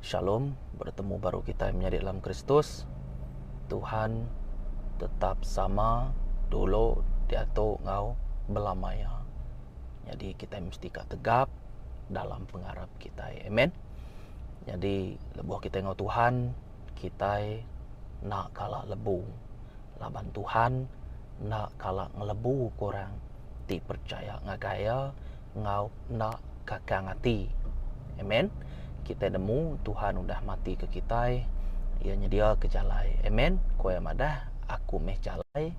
Shalom, bertemu baru kitai menyadi dalam Kristus. Tuhan tetap sama dulu, diatu enggau belama iya. Nyadi kitai mesti ka tegap dalam pengarap kitai. Amen. Nyadi lebuh kitai enggau Tuhan, kitai enda kala lebu laban Tuhan enda kala ngelebu ke orang ti percaya ngagai iya enggau enda kakang ati. Amen. Kitai nemu Tuhan udah mati ke kitai, Iya nyediaka jalai. Amen. Ku iya madah, Aku meh jalai,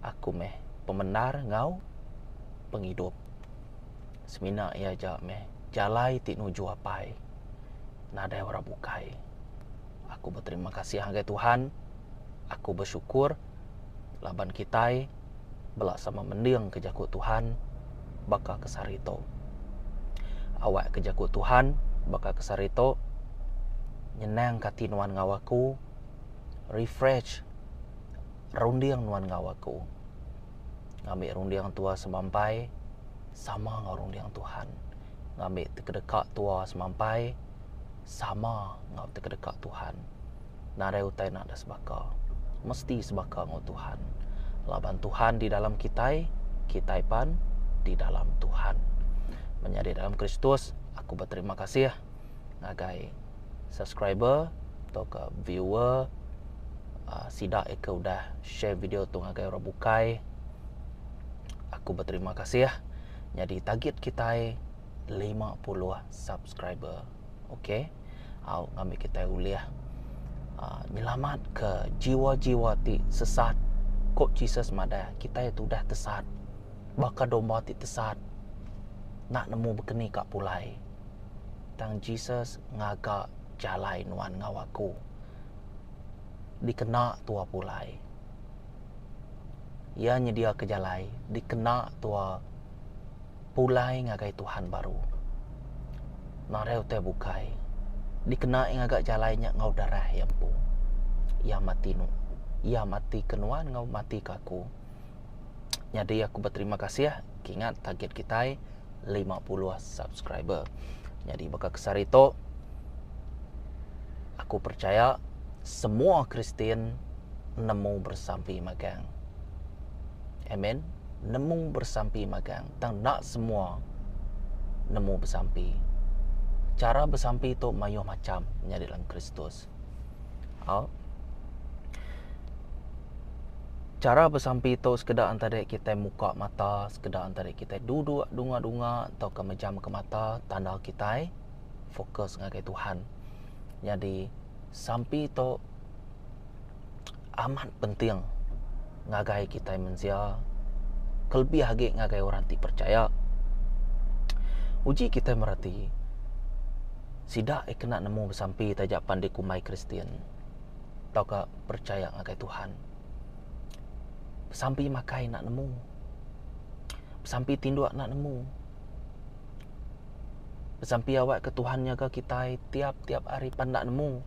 aku meh pemendar enggau pengidup. Semina Iya aja meh jalai ti nuju Apai. Nadai orang bukai. Aku beterima kasih ngagai Tuhan. Aku besyukur laban kitai bela sama mending ke jaku Tuhan baka ke sehari tu. Awak ke jaku Tuhan baka ke sehari tu nyenang ke ati nuan enggau aku, refresh runding nuan enggau aku. Ngambi runding tua semampai sama enggau runding Tuhan. Ngambi tekedeka tua semampai sama enggau tekedeka Tuhan. Nadai utai enda da sebaka. Mesti sebaka enggau Tuhan. Laban Tuhan di dalam kitai, kitai pan di dalam Tuhan. Menyadi dalam Kristus, aku beterima kasih ngagai subscriber tauka viewer aaa sida ke udah share video tu ngagai orang bukai. Aku beterima kasih nyadi target kitai 50 subscriber. Ok. Au ngambi kitai ulih aaa nyelamatka jiwa-jiwa ti sesat. Ku Jesus madah kitai tu udah tesat baka domba ti tesat enda nemu bekeni ka pulai. Tang Jesus ngaga jalai nuan enggau aku dikena tua pulai. Iya nyediaka jalai dikena tua pulai ngagai Tuhan baru. Nadai utai bukai dikena iya ngaga jalai nya enggau darah iya empu. Iya mati nu iya mati ke nuan enggau mati ke aku. Nyadi aku beterima kasih kingat target kitai 50 subscriber. Nyadi baka ke sehari tu aku percaya semua Kristian nemu bersampi magang. Amen. Nemu bersampi magang tang enda semua nemu besampi. Chara besampi tu mayuh macham nyadi dalam Kristus. Au. Chara besampi tu sekeda entara kitai muka mata, sekeda entara kitai duduk dunga-dunga tauka mejamka mata tanda kitai fokus ngagai Tuhan. Nyadi sampi tu amat penting ngagai kitai mensia kelebih agi ngagai orang ti percaya. Uji kitai mereti sida eh kena nemu besampi taja pan dikumbai Kristian tauka percaya ngagai Tuhan. Besampi makai enda nemu. Besampi tinduk enda nemu. Besampi awak ke Tuhan nyaga kitai tiap-tiap hari pan enda nemu.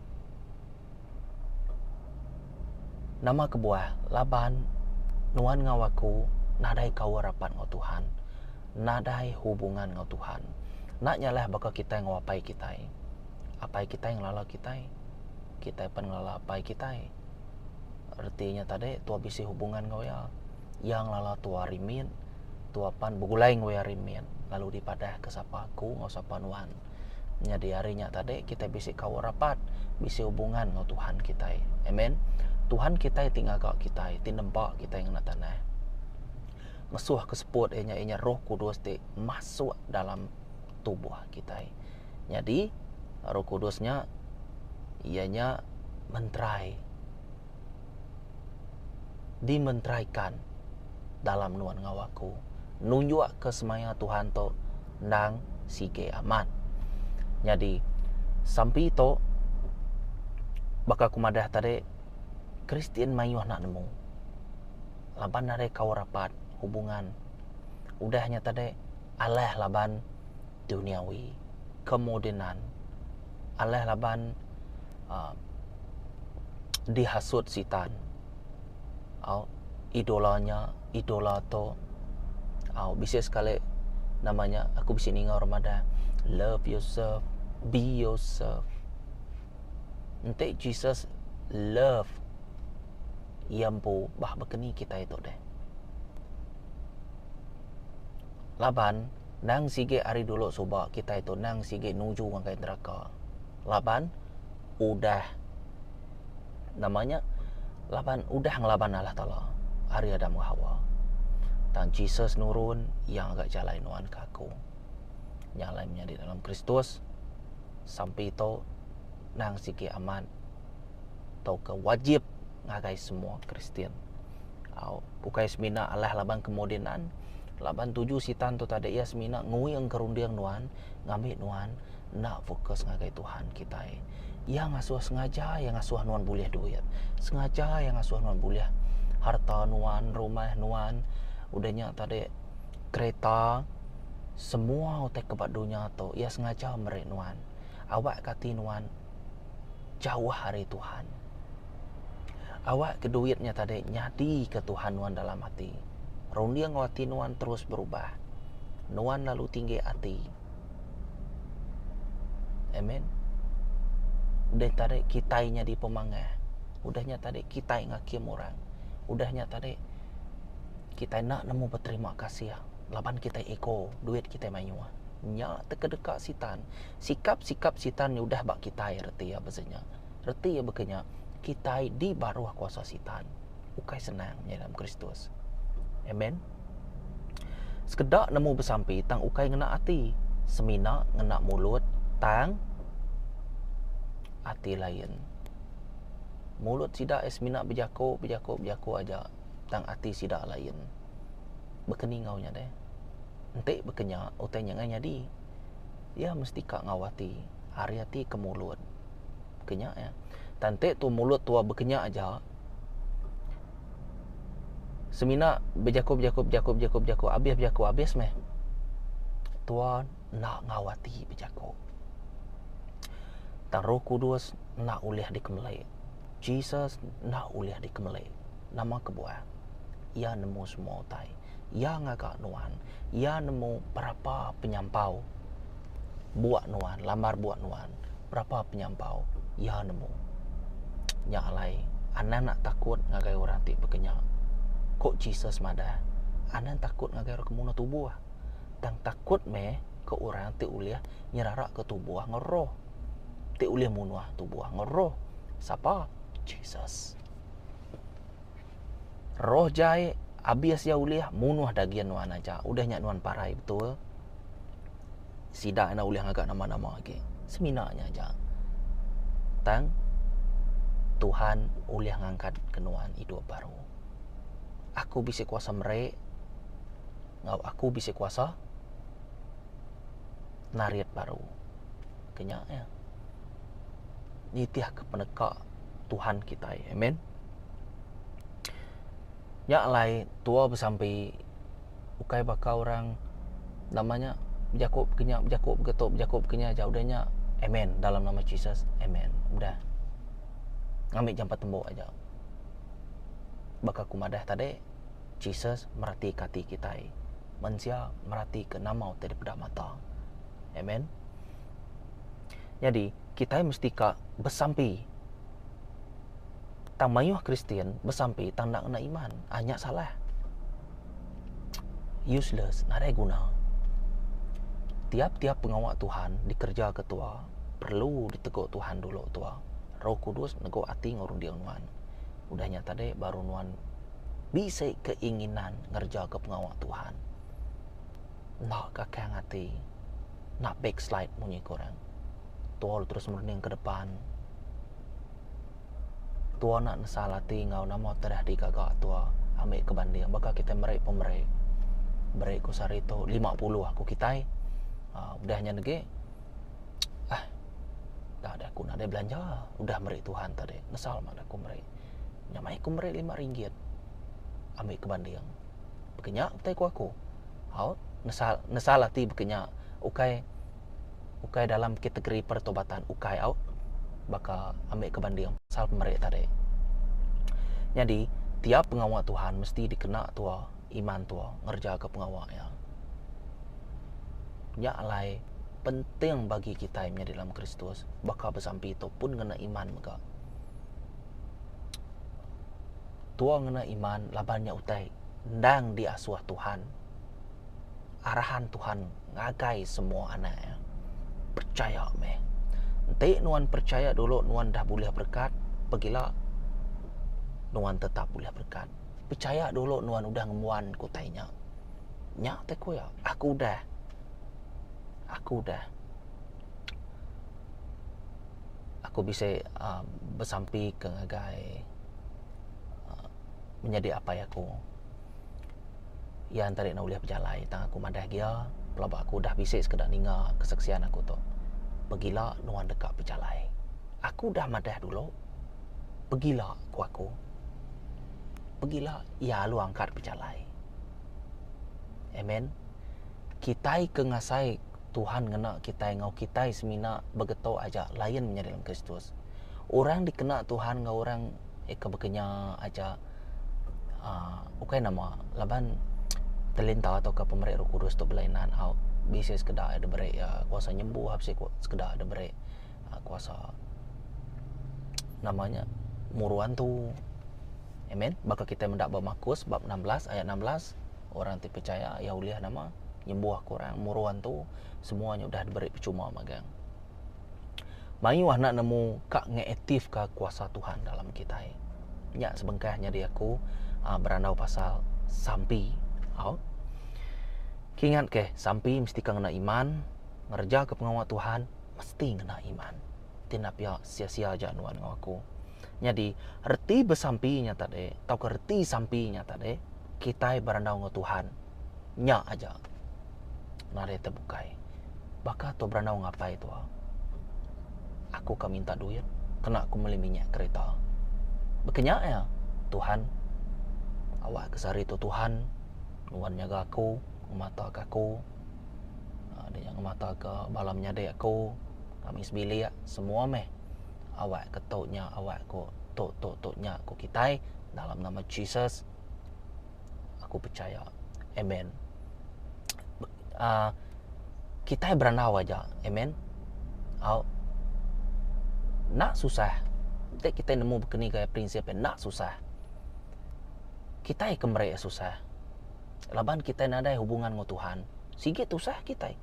Nama kebuah laban nuan enggau aku nadai kaul rapat enggau Tuhan, nadai hubungan enggau Tuhan. Enda nyalah baka kitai enggau apai kitai. Apai kitai ngelala kitai, kitai pan ngelala apai kitai. Reti nya tadi tua bisi hubungan enggau iya. Iya ngelala tua ari mit, tua pan begulai enggau iya ari mit lalu dipadahka sapa aku enggau sapa nuan. Nyadi ari nya tadi kitai bisi kaul rapat, bisi hubungan enggau Tuhan kitai. Amen. Tuhan kitai ti ngaga kitai, ti nempa kitai ngena tanah. Ngesuh ke seput iya nya, iya nya Roh Kudus ti masuk dalam tubuh kitai. Nyadi Roh Kudus nya iya nya menterai dimenteraikan dalam nuan enggau aku. Nunjukka semaya Tuhan tu endang sigi amat. Nyadi sampi tu baka ku madah tadi Kristian mayuh enda nemu laban nadai kaul rapat hubungan. Udah nya tadi alah laban duniawi kemodenan alah laban uhh dihasut sitan. Au idola nya idola tu au bisi sekali nama nya aku bisi ninga orang madah love yourself. Be yourself. Enti Jesus love iya empu bah bekeni kitai tu deh. Laban nang sigi ari dulu suba kitai tu nang sigi nuju ngagai neraka. Laban udah nama nya laban udah ngelaban Allah Taala ari Adam enggau Hawa. Tang Jesus nurun iya ngaga jalai nuan ke aku. Nya alai menyadi dalam Kristus sampi tu nang sigi amat tauka wajib ngagai semua Kristian. Au ukai semina alah laban kemudinan laban tuju sitan tu tadi iya semina nguing ke runding nuan ngambi nuan enda fokus ngagai Tuhan kitai. Iya ngasuh sengaja iya ngasuh nuan bulih duit. Sengaja iya ngasuh nuan bulih harta nuan, rumah nuan udah nya tadi kereta semua utai ke ba dunya tu iya sengaja meri nuan. Awak ke ati nuan jauh ari Tuhan. Awak ke duit nya tadi nyadi ke Tuhan nuan dalam ati. Runding enggau ati nuan terus berubah. Nuan lalu tinggi ati. Amen. Udah tadi kitai nyadi pemangah. Udah nya tadi kitai ngakim orang. Udah nya tadi kitai enda nemu beterima kasih laban kitai ego, duit kitai mayuh. Nya tekedeka sitan. Sikap-sikap sitan nya udah ba kitai reti iya bese nya. Reti iya baka nya, kitai di baruh kuasa Sitan. Ukai senang nya dalam Kristus. Amen. Sekeda nemu besampi tang ukai ngena ati, semina ngena mulut tang ati lain. Mulut sida iya semina bejaku, bejaku, bejaku aja tang ati sida lain. Baka ni enggau nya deh. Enti baka nya utai nya ngai nyadi. Iya mesti ka enggau ati, ari ati ke mulut. Ke nya iya. Tang enti tu mulut tua bekenya aja, semina bejaku bejaku bejaku bejaku bejaku abis bejaku abis meh. Tua enda enggau ati bejaku. Tang Roh Kudus enda ulih dikemeli. Jesus enda ulih dikemeli. Nama kebuah? Iya nemu semua utai. Iya ngaga nuan. Iya nemu berapa penyampau buak nuan, lambar buak nuan. Berapa penyampau, Iya nemu. Nya alai, anang nak takut ngagai orang ti bekenya. Ku Jesus madah, Anang takut ngagai orang ke munuh tubuh, tang takut meh ke orang ti ulih nyeraraka tubuh enggau roh, ti ulih munuh tubuh enggau roh. Sapa? Jesus. Roh jai abis iya ulih munuh dagin nuan aja. Udah nya nuan parai betul. Sida enda ulih ngaga nama-nama agi. Semina nya aja. Tang Tuhan ulih ngangkat ke nuan idup baru. Aku bisi kuasa meri enggau aku bisi kuasa narit baru. Ke nya iya. Nitih ke peneka Tuhan kitai. Amen. Nya alai tua besampi ukai baka orang nama nya bejaku pekenya bejaku beketu bejaku pekenya aja udah nya amen dalam nama Jesus amen udah ngambi jampat tembu aja. Baka ku madah tadi Jesus merati ke ati kitai mensia merati ke nama utai dipeda mata. Amen. Nyadi kitai mesti ka besampi. Tang mayuh Kristian besampi tang enda ngena iman. Ah nya salah. Useless, nadai guna. Tiap-tiap pengawa Tuhan dikereja ke tua perlu ditegu Tuhan dulu tua. Roh Kudus negu ati enggau runding nuan. Udah nya tadi baru nuan bisi keinginan ngereja ke pengawa Tuhan. Enda kakang ati, enda backslide munyi ke orang. Tua lalu terus merening ke depan. Tua enda nesal ati enggau nama ti dah digaga tua ambi ke banding baka kitai meri pemeri. Beri ku sehari tu 50 ku kitai uhh udah nya negi uhh dah deh aku nadai belanja udah meri Tuhan tadi nesal mah aku meri. Nya meh aku meri lima ringgit ambi ke banding. Baka nya utai ku aku. Au nesal nesal ati baka nya ukai. Ukai dalam kategori pertobatan ukai au baka ambi ke banding pasal pemeri tadi. Nyadi tiap pengawa Tuhan mesti dikena tua iman tua ngereja ke pengawa iya. Nya alai. Penting bagi kitai menyadi dalam Kristus baka besampi tu pun ngena iman mega. Tua ngena iman laban nya utai endang diasuh Tuhan. Arahan Tuhan ngagai semua anak iya. Percaya meh. Enti nuan percaya dulu nuan dah bulih berekat pegila nuan tetap bulih berekat. Percaya dulu nuan udah ngembuan ke utai nya. Nya te ku iya, aku udah. Aku udah. Aku bisi uhh besampi ke ngagai uhh menyadi apai aku. Iya enti ne ulih bejalai tang aku madah gia pelaba aku udah bisi sekeda ninga kesaksian aku tu. Pegila nuan deka bejalai. Aku udah madah dulu pegila ku aku. Pegila iya alu angkat bejalai. Amen. Kitai ke ngasai Tuhan ngena kitai enggau kitai semina begeto aja lain menyadi dalam Kristus. Orang dikena Tuhan enggau orang ke bekenya aja uhh ukai nama laban talenta tauka pemeri Roh Kudus tu belainan au bisi sekeda diberi iya kuasa nyembuh bisi sekeda diberi kuasa nama nya muru antu. Amen. Baka kitai meda ba Markus bab 16 ayat 16 orang ti pechaya iya ulih nama nyembuh ke orang muru antu semua nya udah diberi pechuma magang. Mayuh enda nemu ka ngeaktifka kuasa Tuhan dalam kitai. Nya sebengkah nyadi aku uhh berandau pasal sampi. Au. Kingat ke sampi mesti ka ngena iman, ngereja ke pengawa Tuhan mesti ngena iman. Ti enda pia sia-sia aja nuan enggau aku. Nyadi, reti besampi nya tadi tauka reti sampi nya tadi, kitai berandau enggau Tuhan. Nya aja. Nadai te bukai. Baka tu berandau enggau apai tua. Aku ka minta duit kena aku meli minyak kereta. Baka nya iya, Tuhan, awak ke sehari tu Tuhan nuan nyaga aku, ngemata ke aku. Aaa nya ngemata ke bala menyadi aku, kami sebilik semua meh. Awak ke tu nya awak ku tu tu tu nya ku kitai dalam nama Jesus aku pechaya. Amen. Aaa kitai berandau aja. Amen. Au enda susah enti kitai nemu bekeni gaya prinsip enda susah. Kitai ke meri susah laban kitai nadai hubungan enggau Tuhan sigi tusah kitai.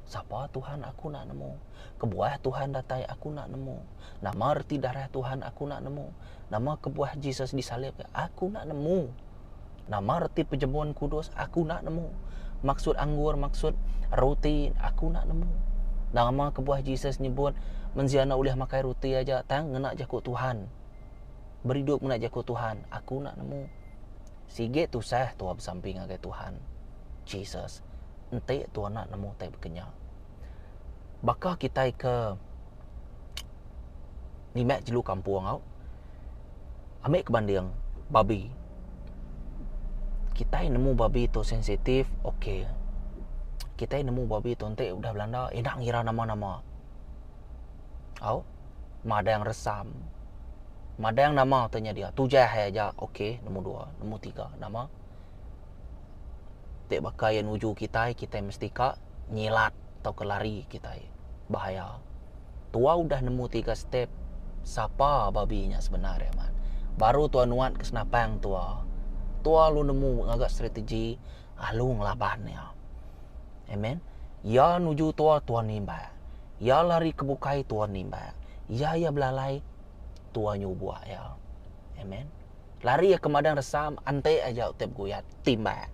Sapa Tuhan aku enda nemu. Kebuah Tuhan datai aku enda nemu. Nama reti darah Tuhan aku enda nemu. Nama kebuah Jesus disalibka aku enda nemu. Nama reti pejebun kudus aku enda nemu. Maksud anggur maksud roti aku enda nemu. Nama kebuah Jesus nyebut mensia enda ulih makai roti aja tang ngena jaku Tuhan. Beridup ngena jaku Tuhan aku enda nemu. Sigi tusah tua besampi ngagai Tuhan Jesus. Enti tua enda nemu utai baka nya. Baka kitai ke nimbak jelu kampung au ambi ke banding babi. Kitai nemu babi tu sensitif ok. Kitai nemu babi tu enti udah belanda enda ngira nama-nama. Au madang resam madang nama utai nya dia tujah aja ok nombor dua nombor tiga nama. Ti baka iya nuju kitai, kitai mesti ka nyilat tauka lari kitai. Bahaya. Tua udah nemu tiga step sapa babi nya sebenar iya man. Baru tua nuat ke senapang tua. Tua lalu nemu ngaga strategi alu ngelaban iya. Amen. Iya nuju tua, tua nimbak. Iya lari ke bukai, tua nimbak. Iya iya belalai, tua nyubuk iya. Amen. Lari ke madang resam ante aja utai beguyat timbak.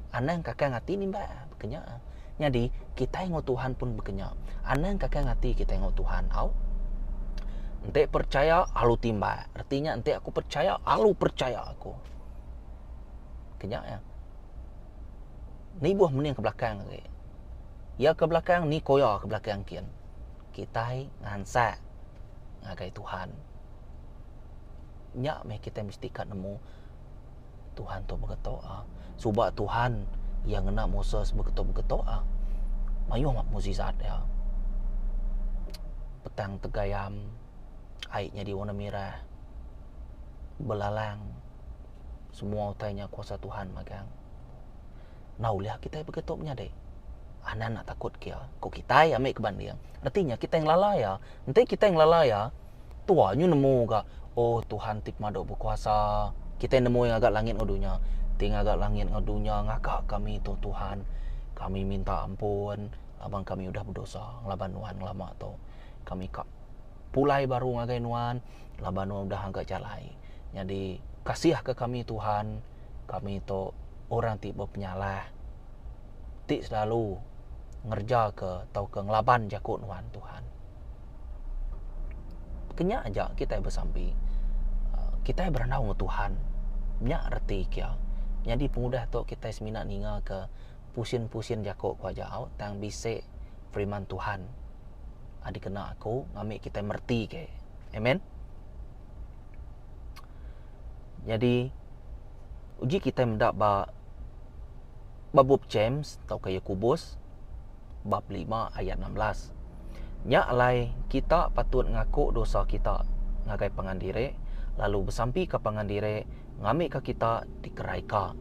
Anang kakang ati nimbak bekenya. Nyadi kitai enggau Tuhan pun bekenya. Anang kakang ati kitai enggau Tuhan au. Enti percaya alu timbak. Reti nya enti aku percaya alu percaya aku. Kenya iya. Nibuh mening ke belakang agi. Iya ke belakang ni koya ke belakang kin. Kitai ngansak. ngagai Tuhan. Nya meh kitai mesti ka nemu Tuhan tu begeto ah. Suba Tuhan iya ngena Moses begeto-begeto ah. Mayuh amat mukjizat iya. Petang tegayam ai nyadi warna mirah belalang semua utai nya kuasa Tuhan magang. Enda ulih kitai begeto menyadi. Anang enda takut ke iya, ku kitai ambi ke banding. Reti nya kitai ngelala iya. Enti kitai ngelala iya, tua nyu nemu ga, oh Tuhan ti pemadu bekuasa. Kitai nemu iya ngaga langit enggau dunya. Ti ngaga langit enggau dunya ngaga kami tu Tuhan. Kami minta ampun laban kami udah bedosa ngelaban nuan ngelama tu. Kami ka pulai baru ngagai nuan laban nuan udah ngaga jalai. Nyadi kasih ke kami Tuhan, kami tu orang ti bepenyalah. Ti selalu ngereja ke tauka ngelaban jaku nuan Tuhan. Kenya aja kitai besampi kitai berandau enggau Tuhan nya reti kia. Nyadi pengudah tu kitai semina ninga ke pusin-pusin jaku ku aja au tang bisi firman Tuhan dikena aku ngambi kitai mereti ke. Amen. Nyadi uji kitai meda ba Ba bup James tauka Yakobus bab lima ayat 16. Nya alai kita patut ngaku dosa kita ngagai pangan diri lalu besampika pangan diri ngambika kita dikeraika.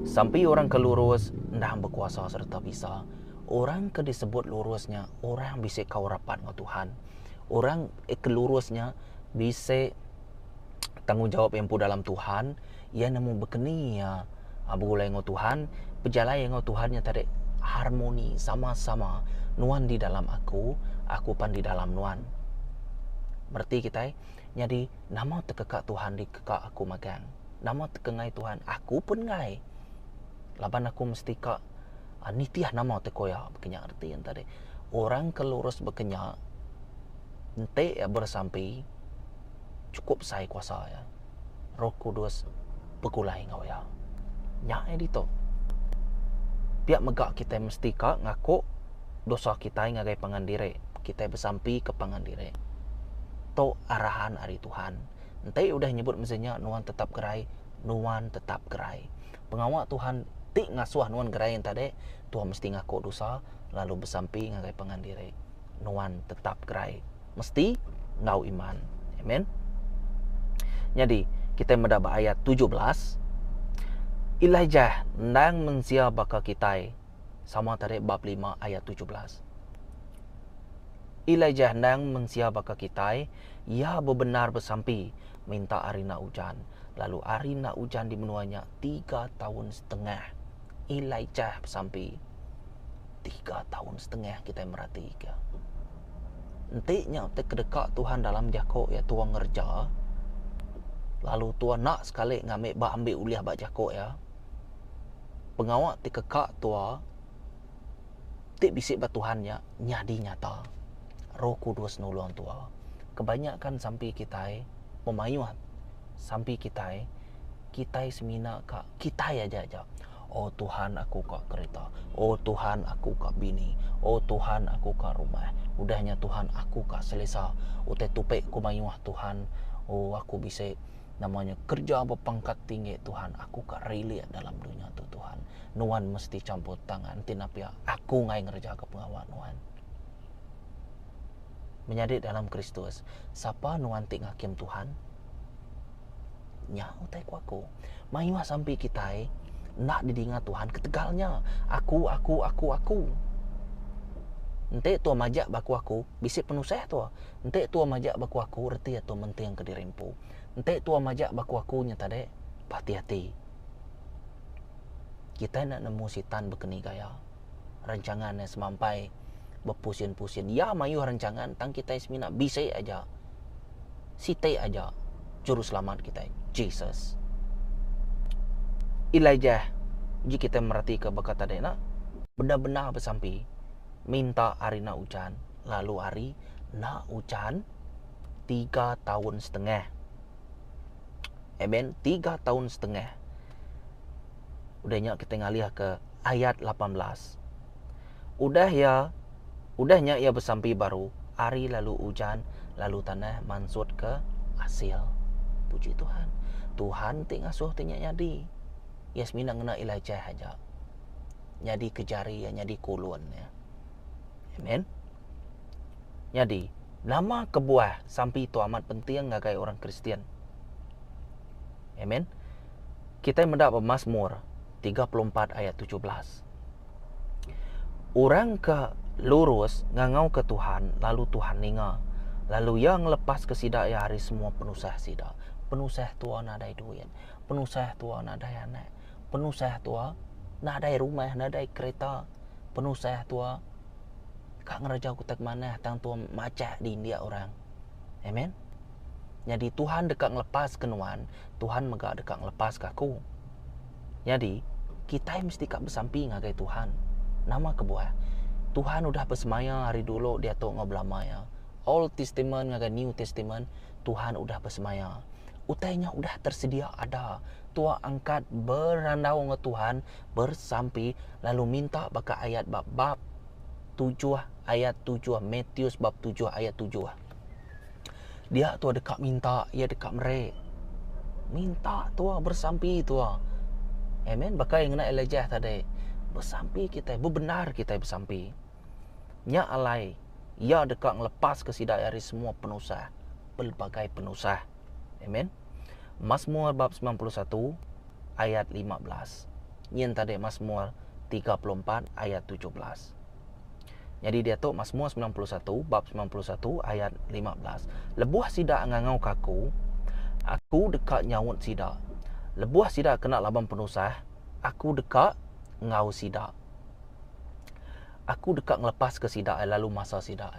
Sampi orang ke lurus endang bekuasa sereta bisa. Orang ke disebut lurus nya orang bisi kaul rapat enggau Tuhan. Orang ke lurus nya bisi tanggungjawap iya empu dalam Tuhan, iya nemu bekeni iya begulai enggau Tuhan, pejalai iya enggau Tuhan nya tadi harmoni sama-sama nuan di dalam aku, aku pan di dalam nuan. Mereti kitai? Nyadi nama tekeka Tuhan dikeka aku magang. Nama tekengai Tuhan aku pun enggai. Laban aku mesti ka nitih nama ti ku iya bekenya reti iya tadi. Orang ke lurus bekenya enti iya besampi chukup besai kuasa iya. Roh Kudus begulai enggau iya. Nya iya ditu. Pia mega kitai mesti ka ngaku dosa kitai ngagai pangan diri. Kitai besampi ke pangan diri. Tu arahan ari Tuhan. Enti udah nyebut mesti nya nuan tetap gerai, nuan tetap gerai. Pengawa Tuhan ti ngasuh nuan gerai enti tadi, Tuhan mesti ngaku dosa lalu besampi ngagai pangan diri. Nuan tetap gerai. Mesti enggau iman. Amen. Nyadi, kitai meda ba ayat 17, Elijah endang mensia baka kitai, sama tadi bab lima ayat 17. Elijah endang mensia baka kitai, iya bebendar besampi minta hari enda ujan, lalu hari enda ujan di menua nya tiga taun setengah. Elijah besampi tiga taun setengah kitai meratika. Enti nya utai kedeka Tuhan dalam jako iya tua ngereja lalu tua enda sekali ngambi ba ambi ulih ba jako iya pengawa ti keka tua ti bisi ba Tuhan nya nyadi nyata. Roh Kudus nulung tua. Kebanyakan sampi kitai pemayuh sampi kitai kitai semina ka kitai aja aja. Oh Tuhan aku ka kereta. Oh Tuhan aku ka bini. Oh Tuhan aku ka rumah. Udah nya Tuhan aku ka selesa. Utai tupi ku mayuh Tuhan. Oh aku bisi nama nya kerja bepangkat tinggi Tuhan. Aku ka rilik dalam dunya tu Tuhan. Nuan mesti campur tangan enti enda pia aku enggai ngereja ka pengawa nuan. Menyadi dalam Kristus, sapa nuan ti ngakim Tuhan? Nya utai ku aku. Mayuh sampi kitai enda didinga Tuhan ketegal nya. Aku, aku, aku, aku. Enti tua majak ba aku aku, bisi penusah tua. Enti tua majak ba aku aku, reti iya tua menting ke diri empu. Enti tua majak ba aku aku nya tadi, behati-hati. Kitai enda nemu sitan bekeni gaya. Rancangan iya semampai bepusin-pusin. Iya mayuh rancangan tang kitai semina bisi aja. Siti aja Juruselamat kitai, Jesus. Elijah, uji kitai meratika baka tadi enda, bendar-bendar besampi minta hari enda ujan, lalu hari enda ujan tiga taun setengah. Amen, tiga taun setengah. Udah nya kitai ngalihka ayat 18. Udah iya Udah nya iya besampi baru, hari lalu ujan, lalu tanah mansutka asil. Puji Tuhan. Tuhan ti ngasuh ti nya nyadi. Iya semina ngena Elijah aja. Nyadi ke jari iya, nyadi ke ulun iya. Amen. Nyadi, nama kebuah sampi tu amat penting ngagai orang Kristian? Amen. Kitai meda ba Masmur 34 ayat 17. Orang ke lurus ngangauka Tuhan lalu Tuhan ninga, lalu Iya ngelepaska sida iya ari semua penusah sida. Penusah tua nadai duit, penusah tua nadai anak, penusah tua nadai rumah, nadai kereta, penusah tua ka ngereja utai ke manah tang tua majak di india orang. Amen. Nyadi Tuhan deka ngelepaska nuan, Tuhan mega deka ngelepaska aku. Nyadi, kitai mesti ka besampi ngagai Tuhan. Nama kebuah? Tuhan udah besemaya ari dulu diatu enggau belama iya. Old Testament ngagai New Testament, Tuhan udah besemaya. Utai nya udah tersedia ada. Tua angkat berandau enggau Tuhan, bersampi lalu minta baka ayat ba bab tujuh ayat tujuh, Matius bab tujuh ayat tujuh. Dia tua deka minta, iya deka meri. Minta tua bersampi tua. Amen. Baka yang ngena Elijah tadi. Besampi kitai, bebendar kitai besampi. Nya alai iya deka ngelepaska sida ari semua penusah, pelbagai penusah. Amen. Mazmur bab 91 ayat 15. Nyin tadi Mazmur 34 ayat 17. Nyadi diatu Masmur 91 bab 91 ayat 15. Lebuh sida ngangauka aku, aku deka nyaut sida. Lebuh sida kena laban penusah, aku deka enggau sida. Aku deka ngelepaska sida lalu masa sida.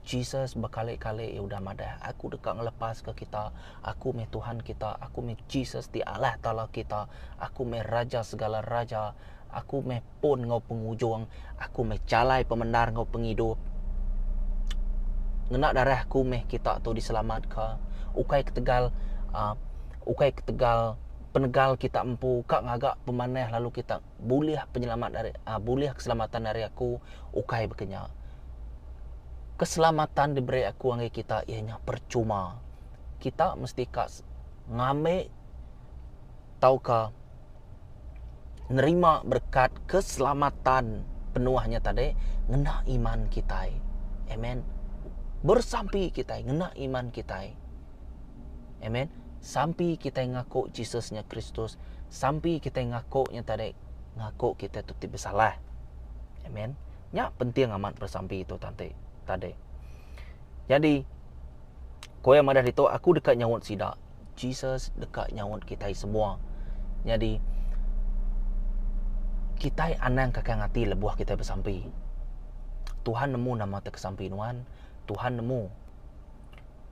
Jesus bekali-kali iya udah madah, Aku deka ngelepaska kita, aku meh Tuhan kita, aku meh Jesus ti Allah Taala kita, aku meh Raja segala raja, Aku meh pun enggau pengujung, aku meh jalai pemendar enggau pengidup. Ngena darah aku meh kita tu diselamatka. Ukai ketegal uhh ukai ketegal penegal kita empu ka ngaga pemanah lalu kita bulih penyelamat ari uhh bulih keselamatan ari aku, ukai baka nya. Keselamatan diberi aku ngagai kita iya nya percuma. Kita mesti ka ngambi tauka nerima berekat keselamatan penuh nya tadi ngena iman kitai. Amen. Bersampi kitai ngena iman kitai. Amen. Sampi kitai ngaku Jesus nya Kristus, sampi kitai ngaku nya tadi ngaku kitai tu ti besalah. Amen. Nya penting amat bersampi tu tadi. Tadi. Jadi ko iya madah ditu aku deka nyaut sida. Jesus deka nyaut kitai semua. Nyadi, kitai anang kakang ati lebuh kitai besampi. Tuhan nemu nama ti kesampi nuan. Tuhan nemu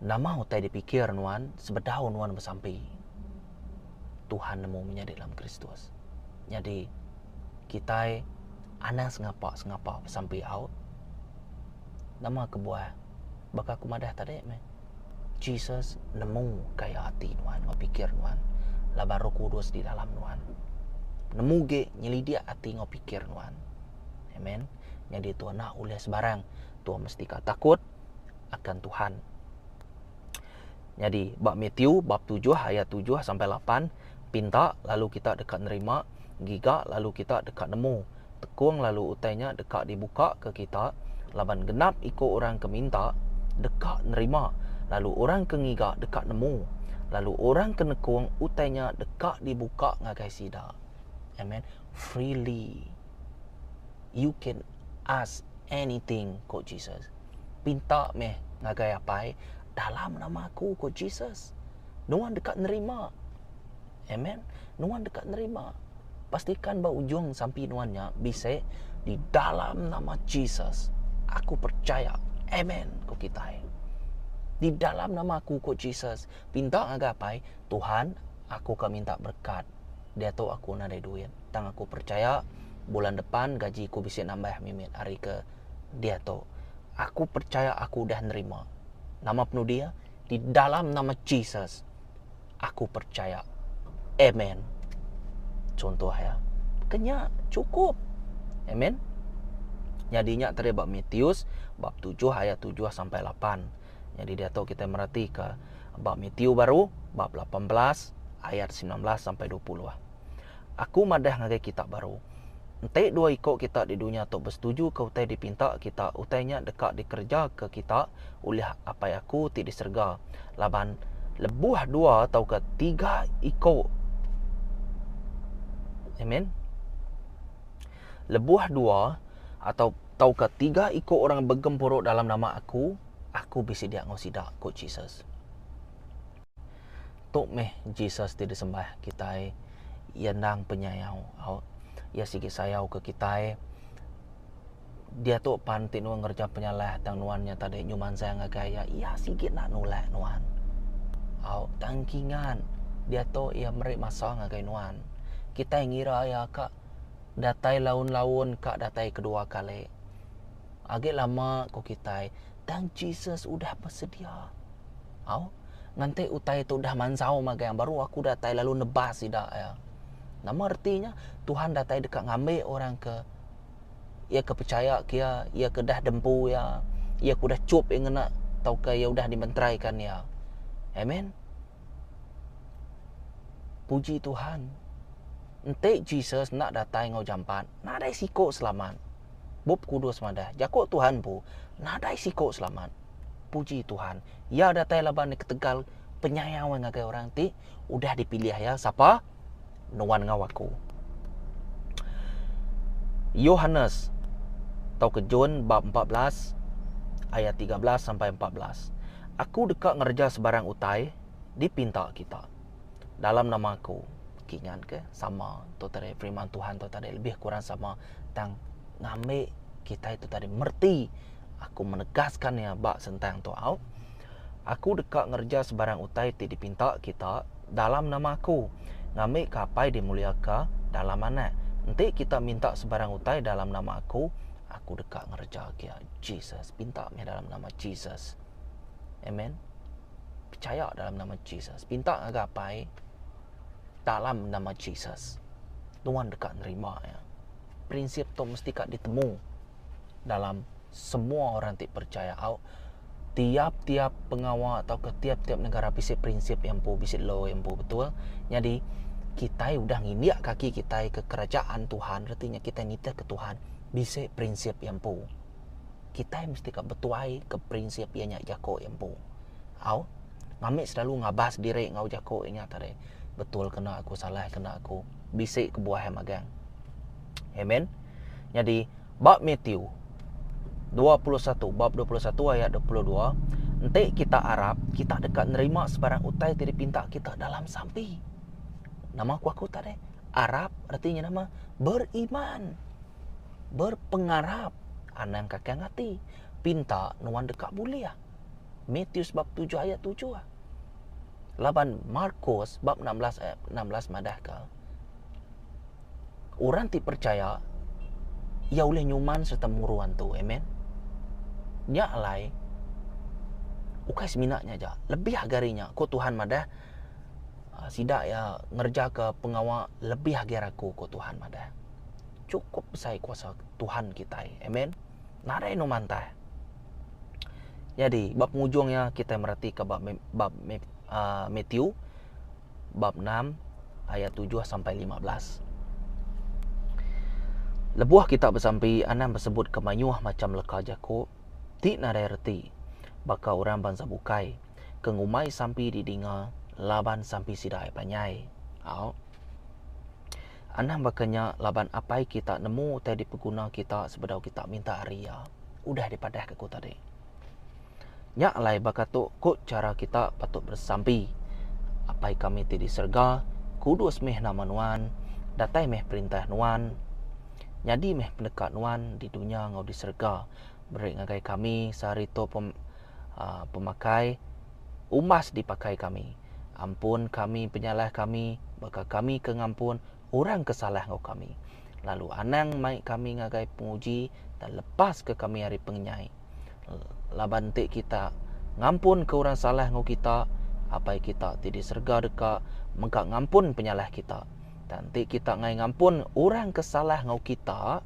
nama utai dipikir nuan sebedau nuan besampi. Tuhan nemu menyadi dalam Kristus. Nyadi, kitai anang sengapa-sengapa besampi au. Nama kebuah? Baka aku madah tadi meh. Jesus nemu gaya ati nuan enggau pikir nuan laban Roh Kudus di dalam nuan. Nemu ge nyelidik ati enggau pikir nuan. Amen. Nyadi tua enda ulih sebarang. Tua mesti ka takut akan Tuhan. Nyadi ba Matthew bab tujuh ayat tujuh sampai lapan, pinta lalu kita deka nerima, giga lalu kita deka nemu, tekung lalu utai nya deka dibuka ke kita, laban genap iku orang ke minta, deka nerima, lalu orang ke ngiga deka nemu, lalu orang ke nekung utai nya deka dibuka ngagai sida. Amen. Freely you can ask anything, ko Jesus. Pinta meh ngagai Apai dalam nama aku, ko Jesus. Nuan deka nerima. Amen. Nuan deka nerima. Pastikan ba ujung sampi nuan nya bisi di dalam nama Jesus. Aku percaya. Amen, ko kitai. Di dalam nama aku, ko Jesus. Pinta ngagai Apai, Tuhan, aku ka minta berkat. Diatu aku nadai duit. Tang aku percaya bulan depan gaji ku bisi nambah mimit ari ke diatu. Aku percaya aku udah nerima. Nama penudi iya? Di dalam nama Jesus aku percaya. Amen. Contoh iya. Kenya cukup. Amen. Nyadi nya tadi ba Matius bab tujuh ayat tujuh sampai lapan. Nyadi diatu kitai meratika ba Matthew baru bab 18 ayat 19 sampai 20. Aku madah ngagai kita baru, enti dua iko kita di dunya tu besetuju ke utai dipinta kita, utai nya deka dikereja ke kita ulih Apai Aku ti di serega. Laban lebuh dua tauka tiga iko Amen. Lebuh dua atau. tauka tiga iku orang begempuru dalam nama aku, aku bisi dia enggau sida, ku Jesus. Tu meh Jesus ti disembah kitai. Iya endang penyayau. Au. Iya sigi sayau ke kitai. Diatu pan ti nuan ngereja penyalah tang nuan nya tadi nyu mansang ngagai iya, iya sigi enda nulak nuan. Au, tang kingat diatu iya meri masa ngagai nuan. Kitai ngira iya ka datai laun-laun ka datai kedua kali. Agi lama ku kitai tang Jesus udah besedia. Au. Nganti utai tu udah mansau magang baru aku datai lalu nebas sida iya. Nama reti nya? Tuhan datai deka ngambi orang ke iya ke pechaya ke iya, iya ke udah dempu iya, iya ke udah chup iya ngena tauka iya udah dimenteraikan iya. Amen. Puji Tuhan. Enti Jesus enda datai enggau jampat, nadai siko selamat. Bup Kudus madah, jaku Tuhan empu, nadai siko selamat. Puji Tuhan. Iya datai laban ne ketegal penyayau iya ngagai orang ti udah dipilih iya. Sapa? Nuan enggau aku. Yohanes tauka John bab 14 ayat 13 sampai 14. Aku deka ngereja sebarang utai dipinta kita dalam nama aku. Kingan ke sama tu tadi firman Tuhan tu tadi lebih kurang sama tang ngambi kitai tu tadi mereti aku menegaskan iya ba sentang tu au. Aku deka ngereja sebarang utai ti dipinta kita dalam nama aku, ngambika Apai dimuliaka dalam Anak. Enti kita minta sebarang utai dalam nama aku, aku deka ngereja ke iya. Jesus, pinta meh dalam nama Jesus. Amen. Pechaya dalam nama Jesus. Pinta ngagai Apai dalam nama Jesus. Nuan deka nerima iya. Prinsip tu mesti ka ditemu dalam semua orang ti percaya au tiap-tiap pengawa tauka tiap-tiap negara bisi prinsip iya empu bisi law iya empu betul nyadi kitai udah ngindik kaki kitai ke kerajaan Tuhan reti nya kitai nitih ke Tuhan bisi prinsip iya empu kitai mesti ka betuai ke prinsip iya nya jako iya empu au ngambi selalu ngabas diri enggau jako iya nya tadi betul kena aku salah kena aku bisi kebuah iya magang amen nyadi Ba Matthew 21 bab 21 ayat 22, enti kita arap, kita deka nerima sebarang utai ti dipinta kita dalam sampi. Nama ku aku tadi? Arap reti nya nama? Beriman. Berpengarap. Anang kakang ati. Pinta nuan deka bulih. Matthew bab 7 ayat 7. Laban Markus bab 16 ayat 16 madahka Orang ti percaya iya ulih nyuman sereta muru antu. Amen. Nya alai ukai semina nya aja, lebih agi ari nya ku Tuhan madah ah, sida iya ngerejaka pengawa lebih agi ari aku ku Tuhan madah. Chukup besai kuasa Tuhan kitai. Amen. Nadai enu mantah. Nyadi ba pengujung iya kitai meratika ba bab ah, Matthew bab 6 ayat 7 sampai 15. Lebuh kita besampi, anang besebutka mayuh macham leka jaku ti nadai reti baka orang bansa bukai ke ngumbai sampi didinga laban sampi sida ai panjai. Au. Anang baka nya laban Apai kita nemu utai dipeguna kita sebedau kita minta ari Iya. Udah dipadahka ku tadi. Nya alai baka tu ku chara kita patut besampi, Apai kami ti di serega, kudus meh nama Nuan, datai meh perintah Nuan, nyadi meh peneka Nuan di dunya enggau di serega. Beri ngagai kami sehari tu pem, uh, pemakai umbas dipakai kami. Ampun kami penyalah kami baka kami ke ngampun orang ke salah enggau kami. Lalu anang mai kami ngagai penguji dan lepaska kami ari pengenyai. Laban enti kita ngampunka orang salah enggau kita, Apai kita ti di serega deka mega ngampun penyalah kita. Tang enti kita enggai ngampun orang ke salah enggau kita,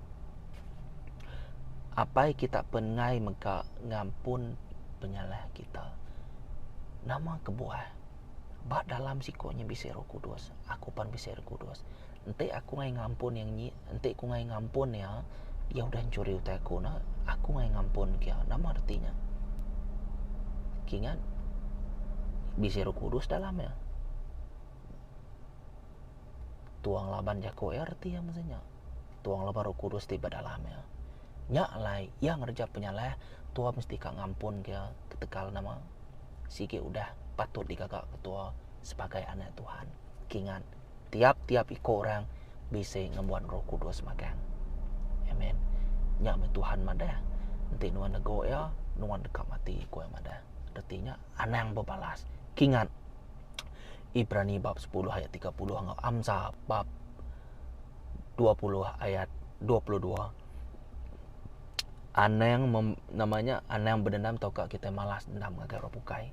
Apai kita pen enggai mega ngampun penyalah kita. Nama kebuah? Ba dalam siko nya bisi Roh Kudus, aku pan bisi Roh Kudus. Enti aku ngai ngampun yang nyi, enti aku ngai ngampun iya, iya udah enchuri utai aku ne, aku ngai ngampun ke iya. Nama reti nya? Kingat bisi Roh Kudus dalam iya. Tuang laban jaku iya reti iya mesti nya. Tuang laban Roh Kudus ti ba dalam iya. Nya alai iya ngereja penyalah tua mesti ka ngampun ke iya ketegal nama sigi udah patut digaga ke tua sebagai anak Tuhan. Kingat tiap-tiap iko orang bisi ngembuan Roh Kudus magang. Amen. Nya meh Tuhan madah enti nuan nego iya nuan deka mati ku iya madah. Reti nya anang bebalas. Kingat Ibrani bab sepuluh ayat 30 enggau Amsa bab 20 ayat 22. Anang mem, nama nya anang bedendam tauka kitai malas dendam ngagai orang bukai.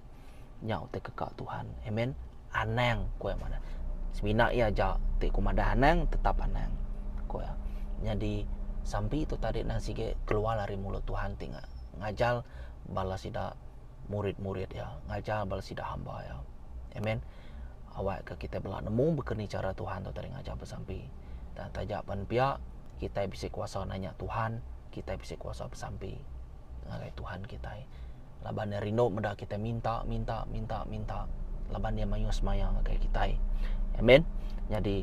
Nya utai keka Tuhan. Amen. Anang ku iya madah. Semina iya aja ti ku madah anang tetap anang ku iya. Nyadi sampi tu tadi nang sigi keluar ari mulut Tuhan ti ngajar bala sida murid-murid iya, ngajar bala sida hamba iya. Amen. Awak ke kitai bela nemu baka ni chara Tuhan tu tadi ngajar besampi. Tang taja pan pia, kitai bisi kuasa nanya Tuhan, kitai bisi kuasa besampi ngagai Tuhan kitai. Laban iya rindu meda kitai minta, minta, minta, minta laban iya mayuh semaya ngagai kitai. Amen. Nyadi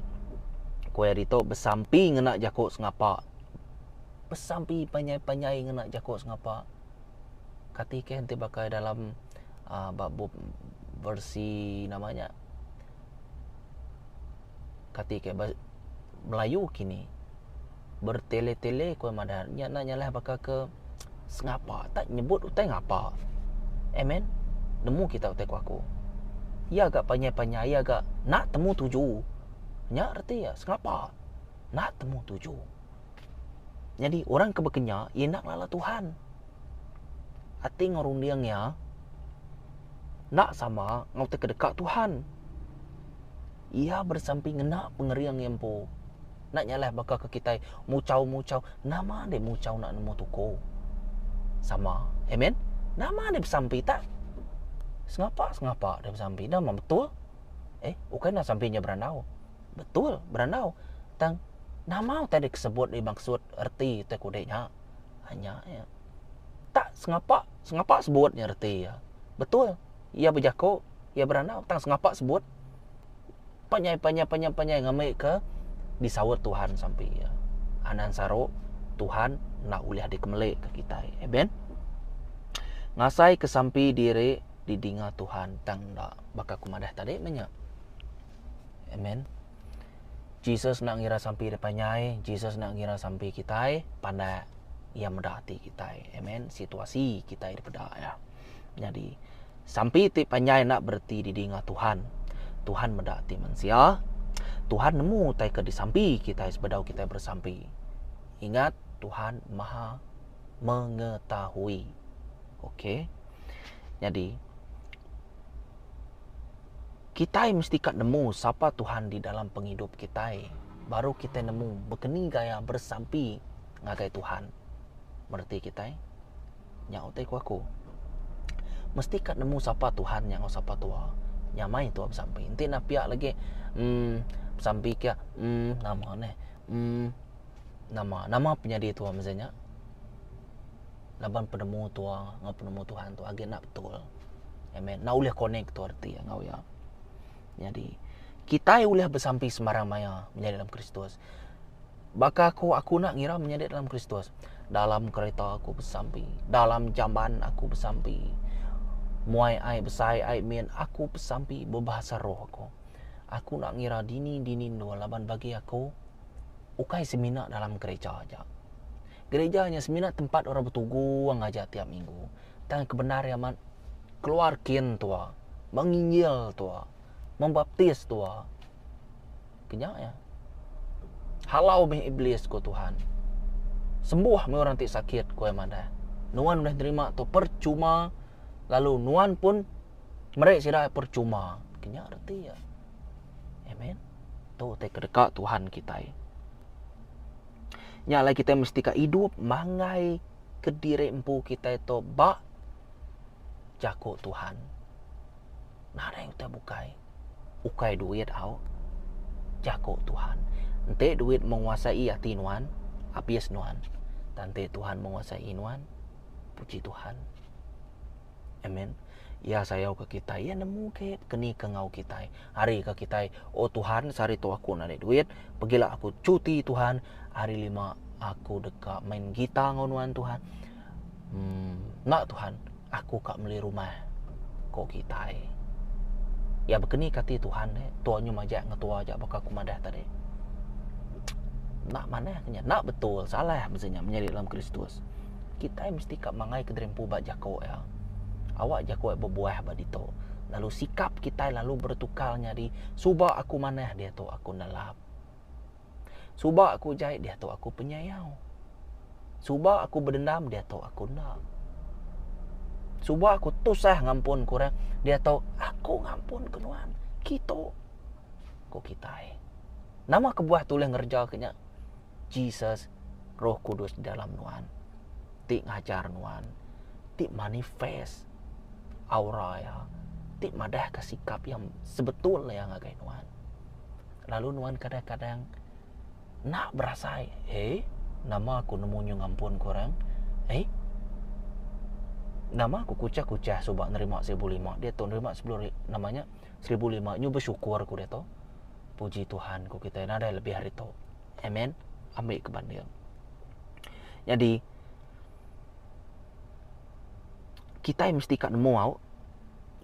ku iya ditu besampi ngena jaku sengapa. Besampi panjai-panjai ngena jaku sengapa. Kati ke enti baka dalam uhh ba bup versi nama nya kati ke melayu kini bertele tele ku madah nya enda nyalah baka ke sengapa tak nyebut utai ngapa amen nemu kita utai ku aku iya ga panjai panjai iya ga enda temu tuju nya reti iya sengapa enda temu tuju nyadi orang ke bekenya iya enda ngelala Tuhan. Ati enggau runding iya enda sama enggau ti kedeka Tuhan. Iya beresampi ngena pengering iya empu. Enda nyalah baka ke kitai muchau-muchau nama deh muchau enda nemu tuku. Sama. Amen. Nama deh besampi tak sengapa-sengapa deh besampi nama betul. Eh ukai enda sampi nya berandau. Betul berandau tang nama utai disebut dimaksud reti utai kudi nya. Nya iya. Tak sengapa, sengapa sebut nya reti iya. Betul. Iya bejaku, iya berandau tang sengapa sebut. Panjai panjai panjai panjai ngambi ke disaut Tuhan sampi iya. Anang saru Tuhan enda ulih dikemeli ke kitai. Amen. Ngasai ke sampi diri didinga Tuhan tang enda baka ku madah tadi meh nya. Amen. Jesus enda ngira sampi dep anyai, Jesus enda ngira sampi kitai pandak. Iya meda ati kitai. Amen. Situasi kitai dipeda iya. Nyadi, sampi ti panjai enda bereti didinga Tuhan. Tuhan meda ati mensia. Tuhan nemu utai ke disampi kitai sebedau kitai beresampi. Ingat, Tuhan Maha Mengetahui. Okey. Nyadi, Kitai mesti ka nemu sapa Tuhan di dalam pengidup kitai, baru kitai nemu bekeni gaya beresampi ngagai Tuhan. Mereti kitai? Nya utai ku aku. Mesti ka nemu sapa Tuhan nya enggau sapa tua. Nyamai tua besampi. Enti enda pia lagi emm besampi kia emm nama neh emm nama nama penyadi tua mesti nya. Laban penemu tua enggau penemu Tuhan tu agi enda betul. Amen. Enda ulih connect tu reti enggau iya. Nyadi kitai ulih besampi sembarang maya menyadi dalam Kristus. Baka aku, aku enda ngira menyadi dalam Kristus. Dalam kereta aku besampi, dalam jamban aku besampi. Muai ai besai ai min aku besampi bebahasa roh aku. Aku enda ngira dini-dini endur laban bagi aku ukai semina dalam gereja aja. Gereja nya semina tempat orang betugung aja tiap minggu. Tang ke bendar iya amat keluar kin tua, menginjil tua, membaptis tua. Ke nya iya. Halau meh iblis ku Tuhan. Sembuh meh orang ti sakit ku iya madah. Nuan udah nerima tu percuma lalu nuan pun meri sida percuma. Ke nya reti iya. Amen. Tu utai ke deka Tuhan kitai. Nya alai kitai mesti ka idup manggai kediri empu kitai tu ba jaku Tuhan. Nadai utai bukai. Ukai duit au. Jaku Tuhan. Enti duit menguasai ati nuan, abis nuan. Tang enti Tuhan menguasai nuan, puji Tuhan. Amen. Iya sayau ke kitai. Iya nemu ke keni ke enggau kitai. Hari ke kitai, oh Tuhan, sehari tu aku nadai duit, pegila aku cuti Tuhan, hari lima Aku deka main gitar enggau nuan Tuhan. Emm enda Tuhan, aku ka meli rumah, ko kitai. Iya bekeni ke ati Tuhan deh, tua nyu majak ngetua aja baka ku madah tadi. Enda manah ke nya, enda betul, salah mesti nya menyadi dalam Kristus. Kitai mesti ka mangai ke diri empu ba jako iya. Awak jako iya bebuah ba ditu. Lalu sikap kitai lalu bertukar nyadi suba aku manah diatu aku nelap. Suba aku jai diatu aku penyayau. Suba aku bedendam diatu aku enda. Suba aku tusah ngampun ke orang diatu aku ngampun ke nuan. Kitu ku kitai. Nama kebuah tulih ngereja ke nya? Jesus Roh Kudus dalam nuan ti ngajar nuan ti manifest aura iya ti madahka sikap iya sebetul iya ngagai nuan. Lalu nuan kadang-kadang enda berasai, eh nama aku nemu nyu ngampun ke orang, eh nama aku kuchah-kuchah suba nerima 1005 diatu nerima sepuluh nama nya 1005 nyu bersyukur ku diatu. Puji Tuhan ku kitai nadai lebih ari tu. Amen. Ambi ke banding. Nyadi kitai mesti ka nemu au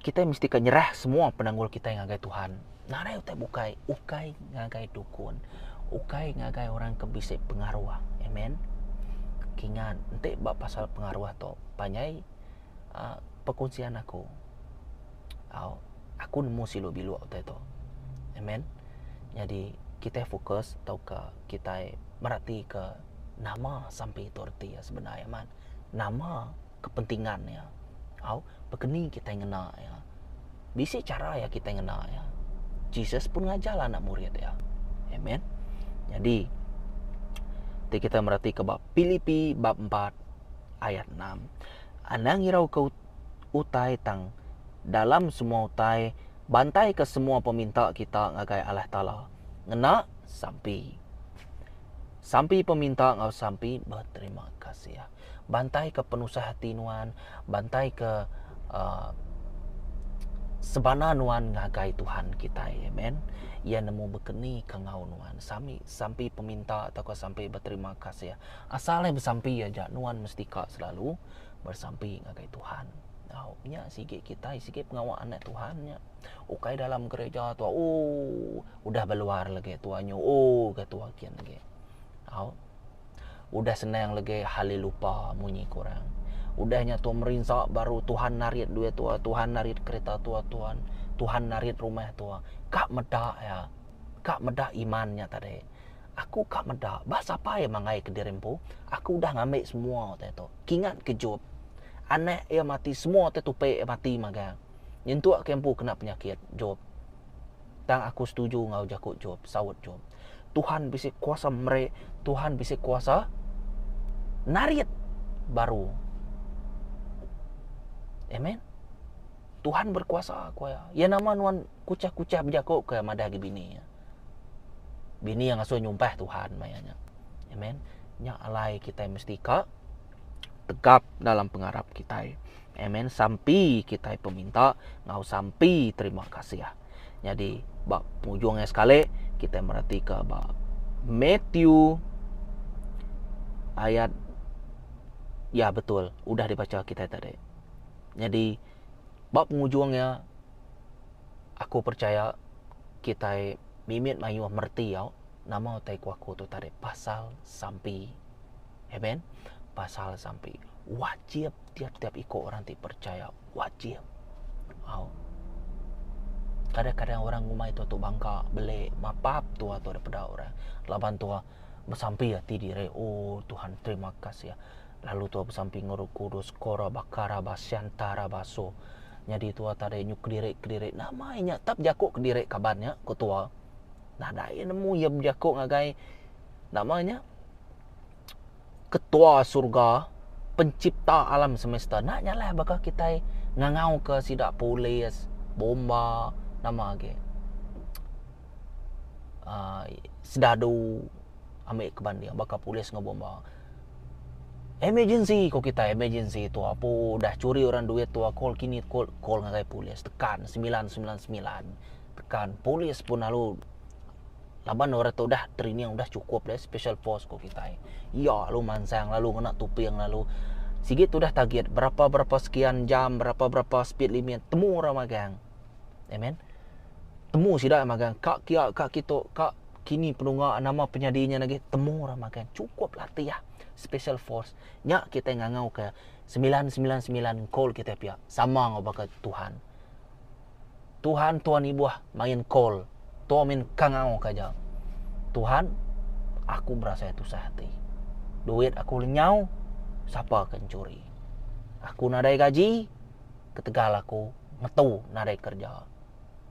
kitai mesti ka nyerah semua penanggul kitai ngagai Tuhan. Nadai utai bukai, ukai ngagai dukun, ukai ngagai orang ke bisi pengaruh. Amen. Kingat enti ba pasal pengaruh tu panjai uhh perkongsian aku. Au aku nemu silu biluk utai tu. Amen. Nyadi kitai fokus tauka kitai meratika nama sampi tu reti iya sebenar iya man. Nama kepentingan iya. Au bekeni kitai ngena iya. Bisi chara iya kitai ngena iya. Jesus pun ngajar anak murid iya. Amen. Nyadi ti kitai meratika ba Pilipi bab empat ayat enam. Anang irauka utai tang dalam semua utai bantaika semua peminta kita ngagai Allah Taala ngena sampi. Sampi peminta enggau sampi beterima kasih. Bantaika penusah ati nuan, bantaika uhh sebana nuan ngagai Tuhan kitai. Amen. Iya nemu bekeni ke enggau nuan. Sami sampi peminta tauka sampi beterima kasih. Asal iya besampi aja nuan mesti ka selalu bersampi ngagai Tuhan. Au nya sigi kitai sigi pengawa anak Tuhan nya. Ukai dalam gereja tu ooh udah beluar lagi tua nyu ooh ga tua kin lagi. Au udah senang lagi halelupa munyi ku orang. Udah nya tua merinsa baru Tuhan narit duit tua, Tuhan narit kereta tua, Tuhan Tuhan narit rumah tua. Ka meda iya. Ka meda iman nya tadi. Aku ka meda ba sapa iya manggai ke diri empu, aku udah ngambi semua utai tu. Kingat ke Job, anak iya mati semua utai tupi iya mati magang. Nyentuk ke empu kena penyakit, Job. Tang aku setuju enggau jaku Job, saut Job. Tuhan bisi kuasa meri, Tuhan bisi kuasa narit baru. Amen. Tuhan berkuasa ku iya. Iya nama nuan kuchah-kuchah bejaku ke madah agi bini iya. Bini iya ngasuh nyumpah Tuhan maya nya. Amen. Nya alai kitai mesti ka tegap dalam pengarap kitai. Amen. Sampi kitai peminta enggau sampi terima kasih. Nyadi ba pengujung iya sekali kitai meratika ba Matthew ayat ya betul udah dibacha kitai tadi. Nyadi ba pengujung iya aku percaya kitai mimit mayuh mereti au nama utai ku aku tu tadi pasal sampi. Amen. Pasal sampi. Wajib tiap-tiap iku orang ti percaya wajib. Au. Kadang-kadang orang ngumbai tua tu bangka beli mapap tua tu daripada orang laban tua besampi ati diri oh Tuhan terima kasih lalu tua besampi enggau roh kudus kora bakara basiantara baso Nyadi tua tadi nyu kediri-kediri nama iya nya tap jaku kediri kaban nya ku tua. Nadai iya nemu iya bejaku ngagai nama nya ketua surga pencipta alam semesta enda nyalah baka kitai ngangau ke sida polis, bomba nama agi uhh sedadu. Ambi ke banding baka polis enggau bomba. Emergency ko kitai emergency tua apu udah churi orang duit tua call kini call call ngagai polis tekan semilan semilan semilan tekan polis pun lalu. Laban orang tu udah training udah chukup deh special force ko kitai. Iya lalu mansang lalu ngena tuping lalu sigi tudah target berapa berapa sekian jam berapa berapa speed limit temu orang magang. Amen. Temu sida magang ka kia ka kitu ka kini penunga nama penyadi nya lagi temu orang magang chukup latih special force. Nya kitai ngangau ke 999 call kitai pia sama enggau baka Tuhan. Tuhan Tuan ibuh main call tua min kangau ka aja. Tuhan aku berasai tusah ati. Duit aku lenyau sapa ke enchuri. Aku nadai gaji ketegal aku ngetu nadai kerja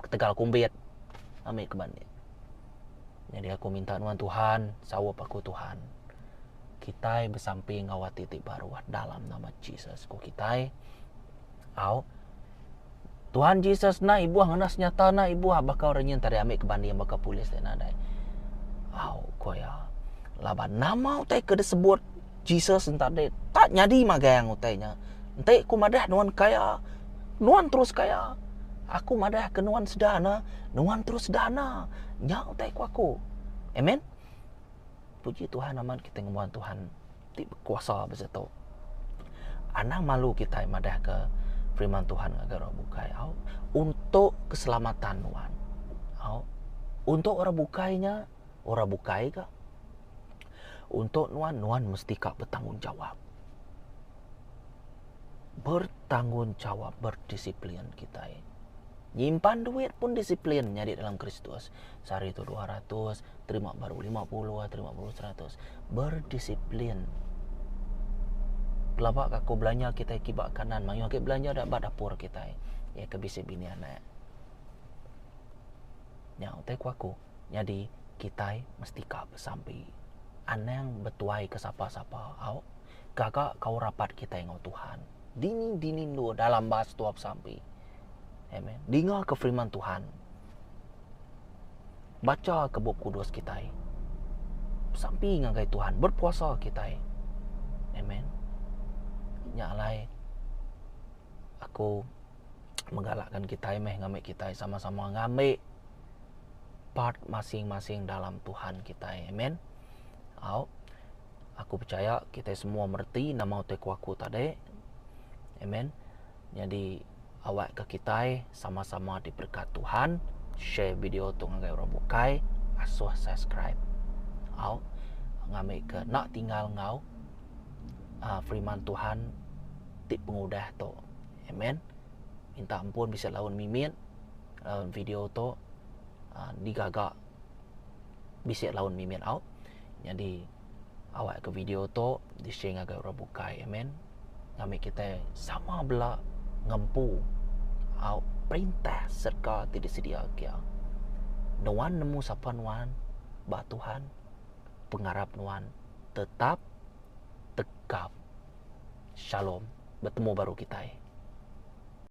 ketegal kumbit ami ke banding. Nyadi aku minta nuan Tuhan saup aku Tuhan. Kitai besampi enggau ati ti baruh dalam nama Jesus ku kitai. Au. Tuhan Jesus enda ibuh ngena senyata enda ibuh baka orang nyin tadi ami ke banding baka polis ti nadai. Au ko iya. Laban nama utai ke disebut Jesus enta deh tak nyadi magang utai nya. Enti ku madah nuan kaya, nuan terus kaya. Aku madah ke nuan sederhana, nuan terus sederhana. Nya utai ku aku. Amen. Puji Tuhan amat kitai ngembuan Tuhan ti bekuasa bisi tu. Anang malu kitai madahka firman Tuhan ngagai orang bukai au untuk keselamatan nuan. Au untuk orang bukai nya orang bukai ka. Untuk nuan nuan mesti ka bertanggungjawab. Bertanggungjawab berdisiplin kitai. Nyimpan duit pun disiplin nyadi dalam Kristus. Sehari tu 200, terima baru 50, terima baru 100. Berdisiplin. Pelaba ka aku belanja kitai kiba kanan mayuh agi belanja da ba dapur kitai. Iya ke bisi bini anak. Nya utai ku aku. Nyadi kitai mesti ka besampi. Anang betuai ke sapa-sapa au. Gaga kaul rapat kitai enggau Tuhan. Dini-dini endur dalam bas tua besampi. Amen. Dinga ke firman Tuhan. Bacha ke Bup Kudus kitai. Besampi ngagai Tuhan, berpuasa kitai. Amen. Nya alai aku menggalakkan kitai meh ngambi kitai sama-sama ngambi part masing-masing dalam Tuhan kitai. Amen. Au. Aku percaya kitai semua mereti nama utai ku aku tadi. Amen. Nyadi awakka kitai sama-sama diberkat Tuhan. Share video tu ngagai orang bukai, asuh subscribe. Au ngambika enda tinggal enggau uh, firman Tuhan ti pengudah tu. Amen. Minta ampun bisi laun mimit laun video tu uh, digaga bisi laun mimit au. Nyadi Awak ke video tu di share ngagai orang bukai amen. Ngambi kitai sama bela ngempu au perintah serega ti disedia ke iya. Nuan nemu sapa nuan ba Tuhan pengarap nuan tetap tegap. Shalom betemu baru kitai.